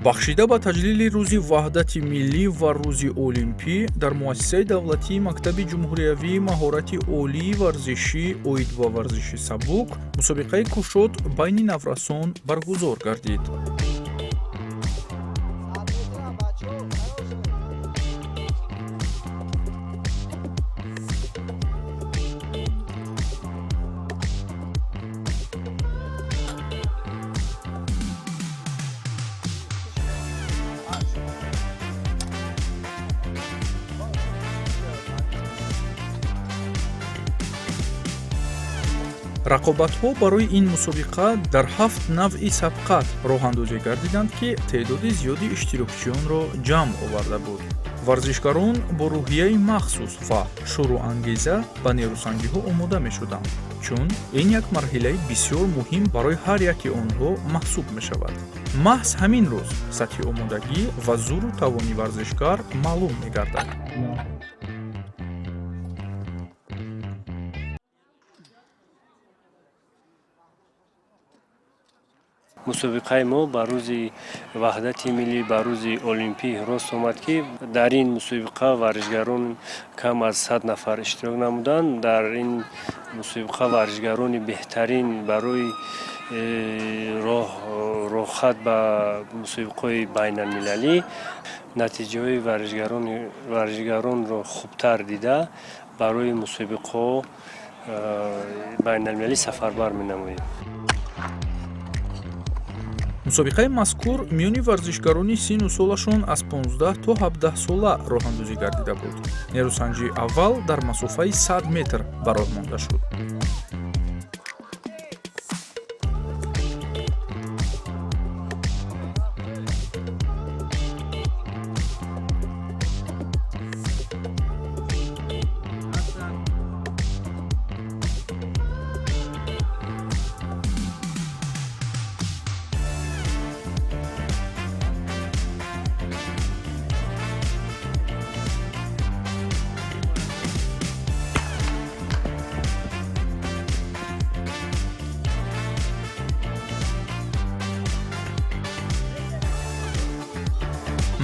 Бахшида ба таҷлили Рӯзи Ваҳдати миллӣ ва Рӯзи Олимпӣ дар муассисаи давлатии мактаби ҷумҳуриявии маҳорати олии варзишӣ оид ба варзиши сабук мусобиқаи кушод байни наврасон баргузор гардид. Рақобатҳо барои ин мусобиқа дар ҳафт навъи сабқат роҳандозӣ гардиданд, ки теъдоди зиёди иштирокчиёнро ҷамъ оварда буд. Варзишгарон бо рӯҳияи махсус ва шӯрӯангеза ба нерӯсанҷиҳо омода мешуданд, чун ин як марҳилаи бисёр муҳим барои ҳар яки онҳо маҳсуб мешавад. Маҳз ҳамин рӯз сатҳи омодагӣ ва зӯру тавони варзишгар маълум мегардад. Мусобиқаи мо ба Рӯзи Ваҳдати миллӣ, ба Рӯзи Олимпӣ рост омад, ки дар ин мусобиқа варзишгарон кам аз 100 нафар иштирок намуданд. Дар ин мусобиқа варзишгарони беҳтарин барои роҳхат ба мусобиқаҳои байналмилалӣ натиҷаҳои варзишгаронро хубтар дида, барои мусобиқаҳо байналмилалӣ сафарбар менамоем. Мусобиқаи мазкур миёни варзишгарони сину солашон аз 15 то 17 сола роҳандозӣ гардида буд. Нерӯсанҷии аввал дар масофаи 100 метр ба роҳ монда шуд.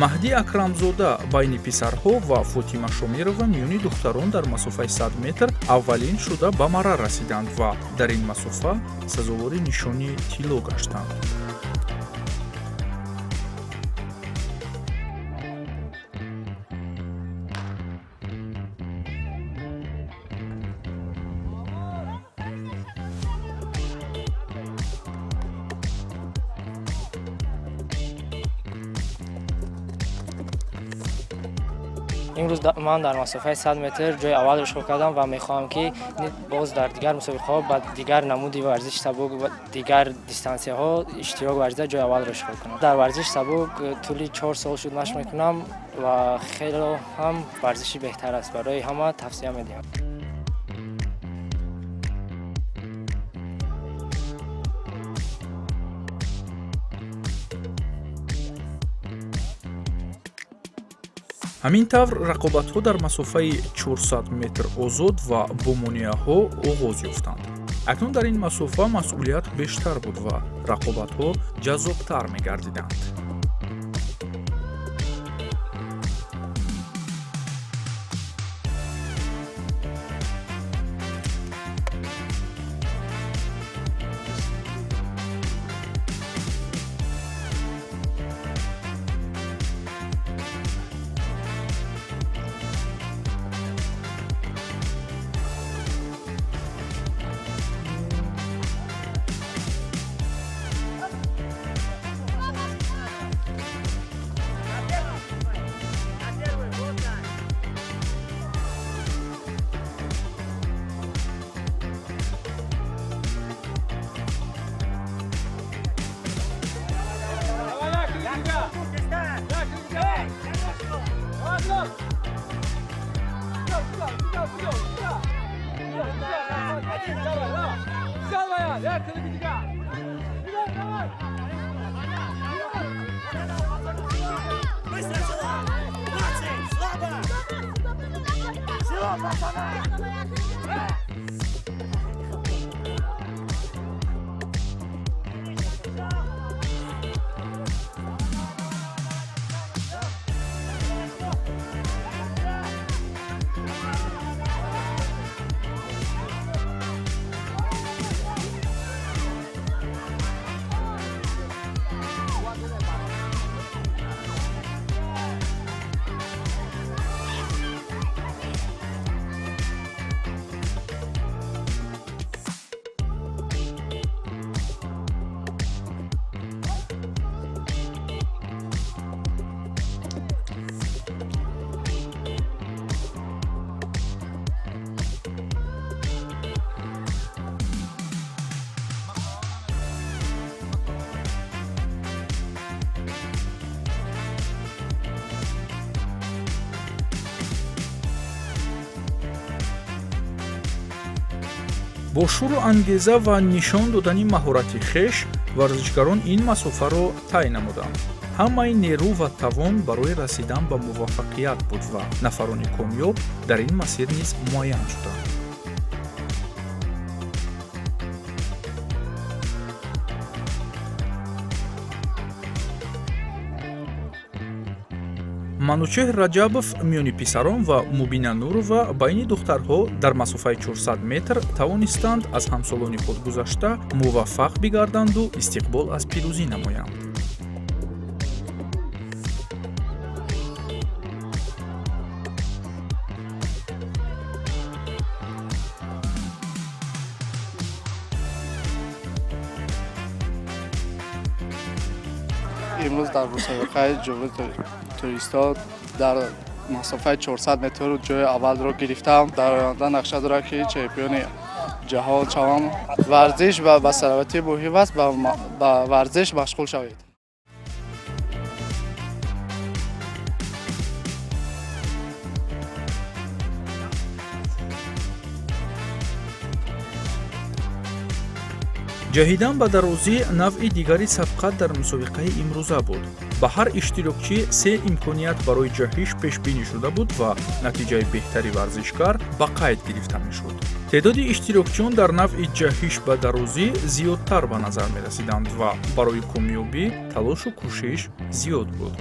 Маҳдӣ Акрамзода байни писарҳо ва Фотима Шомирова миёни духтарон дар масофаи 100 метр аввалин шуда ба марра расиданд ва дар ин масофа сазовори нишони тилло гаштанд. Имрӯз ман дар масофаи 100 метр ҷои аввалро ишғол кардам ва мехоҳам, ки боз дар дигар мусобиқаҳо ба дигар намуди варзиши сабук ва дигар дистансияҳо иштирок варзида, ҷои аввалро ишғол кунам. Дар варзиши сабук тӯли 4 сол шуд машқ мекунам ва хело ҳам варзиши беҳтар аст, барои ҳама тавсия медиҳам. Ҳамин тавр, рақобатҳо дар масофаи 400 метр озод ва бо монеаҳо оғоз ёфтанд. Акнун дар ин масофа масъулият бештар буд ва рақобатҳо ҷаззобтар мегардиданд. Бо шӯру ангеза ва нишон додани маҳорати хеш варзишгарон ин масофаро тай намуданд. Ҳамаи нерӯ ва тавон барои расидан ба муваффақият буд ва нафарони комёб дар ин масир низ муайян шуданд. Манучеҳр Раҷабов миёни писарон ва Мубина Нурова байни духтарҳо дар масофаи 400 метр тавонистанд аз ҳамсолони худ гузашта муваффақ бигарданду истиқбол аз пирӯзӣ намоянд. Имрӯз дар мусобиқаи ҷумҳурии Тоҷикистон дар масофаи 400 метр ҷои аввалро гирифтам. Дар оянда нақша дорам, ки чемпиони ҷаҳон шавам. Варзиш ба саломатӣ муҳим аст, ба варзиш машғул шавед. Ҷаҳидан ба дарозӣ навъи дигари сабқат дар мусобиқаи имрӯза буд. Ба ҳар иштирокчӣ се имконият барои ҷаҳиш пешбинӣ шуда буд ва натиҷаи беҳтари варзишгар ба қайд гирифта мешуд. Теъдоди иштирокчиён дар навъи ҷаҳиш ба дарозӣ зиёдтар ба назар мерасиданд ва барои комёбӣ талошу кӯшиш зиёд буд.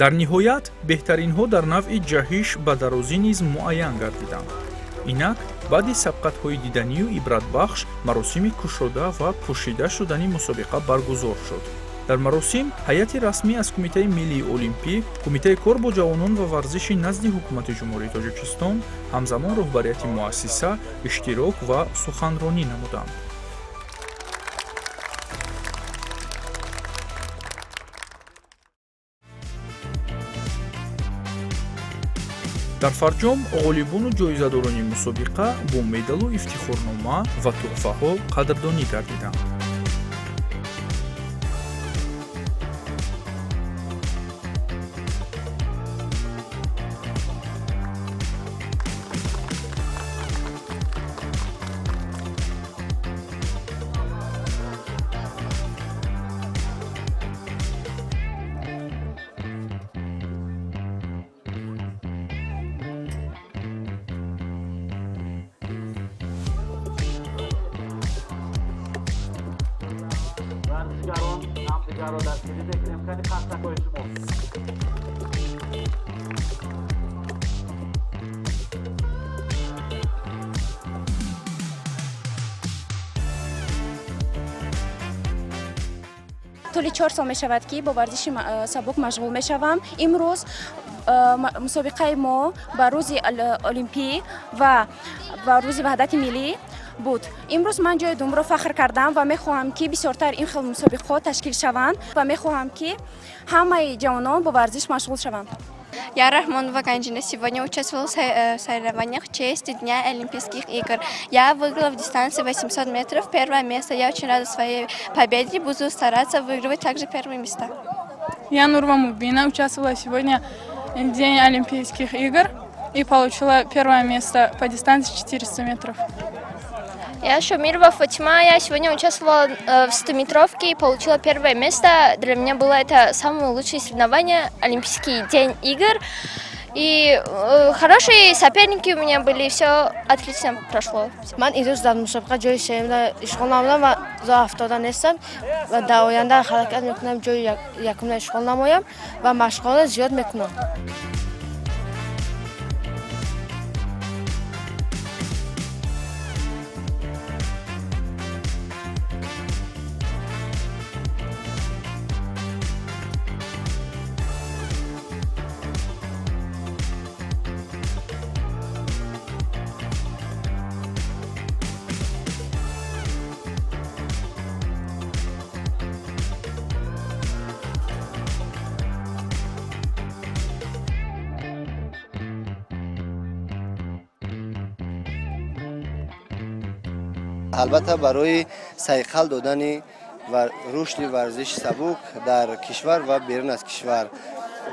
Дар ниҳоят беҳтаринҳо дар навъи ҷаҳиш ба дарозӣ низ муайян гардиданд. Инак баъди сабқатҳои диданию ибратбахш маросими кушода ва пӯшида шудани мусобиқа баргузор шуд. Дар маросим ҳайати расмӣ аз Кумитаи миллии олимпӣ, Кумитаи кор бо ҷавонон ва варзиши назди Ҳукумати Ҷумҳурии Тоҷикистон, ҳамзамон роҳбарияти муассиса иштирок ва суханронӣ намуданд. Дар фарҷом ғолибону ҷоизадорони мусобиқа бо медалу ифтихорнома ва тӯҳфаҳо қадрдонӣ гардиданд. Тӯли 4 сол мешавад, ки бо варзиши сабук машғул мешавам. Имрӯз мусобиқаи мо ба рӯзи олимпӣ ва ба рӯзи ваҳдати миллӣ буд. Имрӯз ман ҷои думро фахр кардам ва мехоҳам, ки бисёртар ин хел мусобиқаҳо ташкил шаванд ва мехоҳам, ки ҳамаи ҷавонон бо варзиш машғул шаванд. Я, Рахмонова Ганджина, сегодня участвовала в соревнованиях в честь Дня Олимпийских игр. Я выиграла в дистанции 800 метров первое место. Я очень рада своей победе, буду стараться выигрывать также первые места. Я, Нурва Мубина, участвовала сегодня в День Олимпийских игр и получила первое место по дистанции 400 метров. Я Шумирова Фатима, я сегодня участвовала в 100-метровке и получила первое место. Для меня было это самое лучшее соревнование, Олимпийский день игр. И хорошие соперники у меня были, все отлично прошло. Ман имрӯз дар мусобиқа ҷои сеюмро ишғол намудам ва роҳ афтода нестам ва дар оянда ҳаракат мекунам ҷои якумро ишғол намоям ва машқҳоро зиёд мекунам. Албатта, барои сайқал додани ва рушди варзиши сабук дар кишвар ва берун аз кишвар.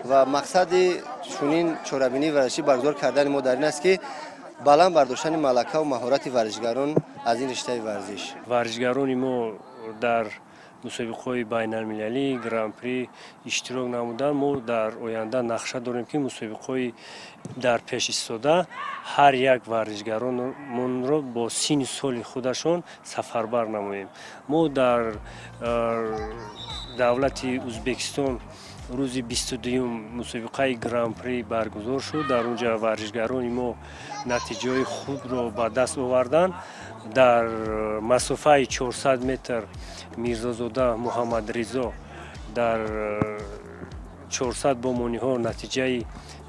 Ва мақсади чунин чорабинии варзишӣ баргузор кардани мо дар ин аст, ки баланд бардоштани малакаву маҳорати варзишгарон аз ин риштаи варзиш. Варзишгарони мо дар мусобиқаҳои байналмилалӣ, гран-при иштирок намуданд. Мо дар оянда нақша дорем, ки мусобиқаҳои дар пеш истода ҳар як варзишгаронмонро бо синну соли худашон сафарбар намоем. Мо дар давлати Узбекистон рӯзи 22-юм мусобиқаи гран-при баргузор шуд. Дар он ҷа варзишгарони мо натиҷаҳои хубро ба даст оварданд. Дар масофаи 400 метр Мирзозода Муҳаммадризо дар 400 бомониҳо натиҷаи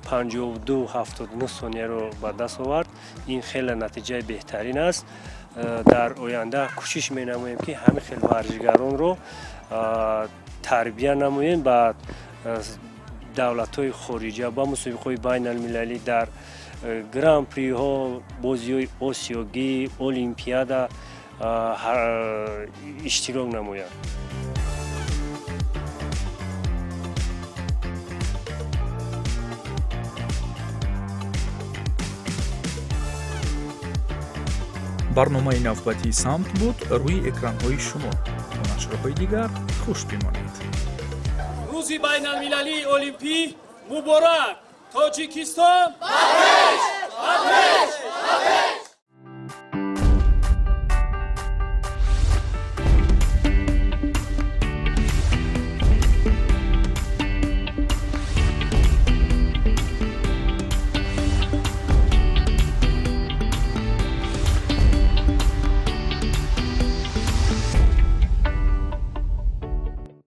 52,79 сонияро ба даст овард. Ин хеле натиҷаи беҳтарин аст. Дар оянда кӯшиш менамоем, ки ҳамин хел варзишгаронро тарбия намоем, ба давлатҳои хориҷа, ба мусобиқаҳои байналмилалӣ, дар гран-приҳо, бозиҳои осиёгӣ, олимпиада иштирок намоянд. Барномаи навбатии «Самт» буд рӯи экранҳои шумо. То нашрҳои дигар хуш бимонед. Рӯзи байналмилалии олимпӣ муборак! Тоҷикистон ба пеш, ба пеш, ба пеш!